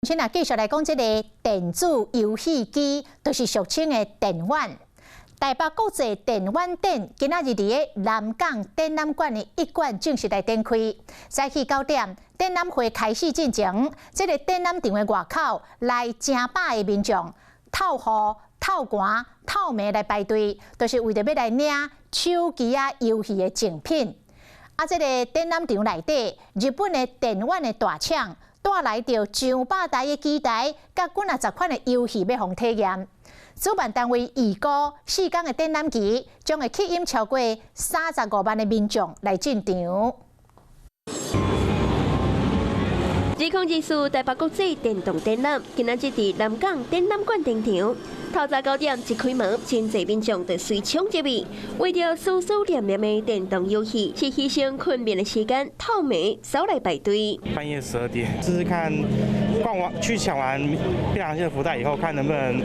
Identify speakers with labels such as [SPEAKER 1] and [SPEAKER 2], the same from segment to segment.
[SPEAKER 1] 先來繼續來講這个電子遊戲機，就是俗稱的電玩。台北國際電玩展今仔日佇个南港展覽館的一館正式來展開。早起9點，展覽會開始進前，這个展覽場的外口來成百的民眾，透雨、透寒、透暝來排隊，就是為著欲來領手機仔遊戲的贈品。啊，這个展覽場內底，日本的電玩的大廠帶來著上百台的機台，佮幾若十款的遊戲欲予體驗。主辦單位預估4工的展覽期，將會吸引超過35萬的民眾來進場。
[SPEAKER 2] 2024台北國際電動展覽，今仔日佇南港展覽館登場。透早9點一開門，真濟民眾就隨衝入去，為著思思念念的電動遊戲，是犧牲睏眠的時間，透暝走來排隊。
[SPEAKER 3] 半夜12點，試試看逛完去搶完檳榔西福袋以後，看能不能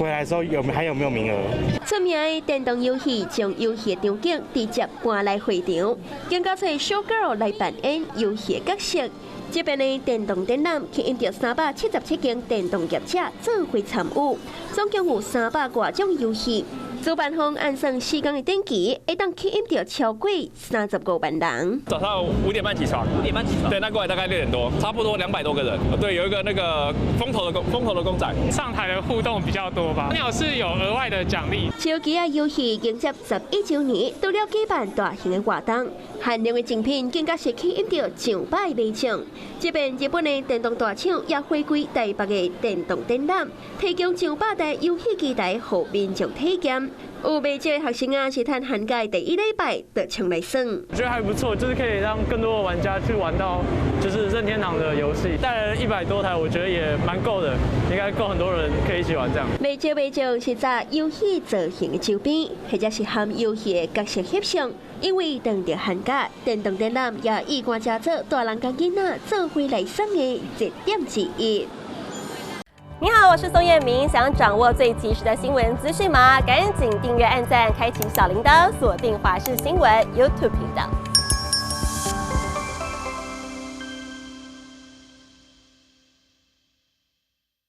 [SPEAKER 3] 回來之後有還有沒有名額。
[SPEAKER 2] 出名的電動遊戲將遊戲場景直接搬來會場，更加揣 show girl 來扮演遊戲角色。這邊的電動展覽吸引著377間電動業者做伙參與，總共有300外種遊戲。主辦方按算4工的展期，會當吸引著超過35萬人。
[SPEAKER 4] 早上5點半起床，5
[SPEAKER 5] 點半起床，
[SPEAKER 4] 對，那過來大概6點多，差不多200多個人。對，有一個那個風頭的公仔，
[SPEAKER 6] 上台的互動比較多吧。鳥是有額外的獎勵。
[SPEAKER 2] 手機仔遊戲迎接11週年，除了舉辦大型的活動，限量的贈品更加是吸引著上百民眾。這邊日本的電動大廠也回歸台北的電動展覽，提供上百台遊戲機台予民眾體驗。有袂少的學生啊，是趁寒假第一禮拜就衝來耍。
[SPEAKER 6] 我覺得還不錯，就是可以讓更多的玩家去玩到就是任天堂的遊戲。帶來100多台，我覺得也蠻夠的，應該夠很多人可以一起玩這樣。
[SPEAKER 2] 袂少袂少是在遊戲造型的周邊，或者是含遊戲的角色翕相。因為當著寒假，電動展覽也意外成做大人佮囡仔做伙來耍的熱點之一。
[SPEAKER 7] 你好，我是宋燕明。想掌握最及時的新聞資訊嗎？趕緊訂閱、按讚、開啟小鈴鐺，鎖定華視新聞 YouTube 頻道。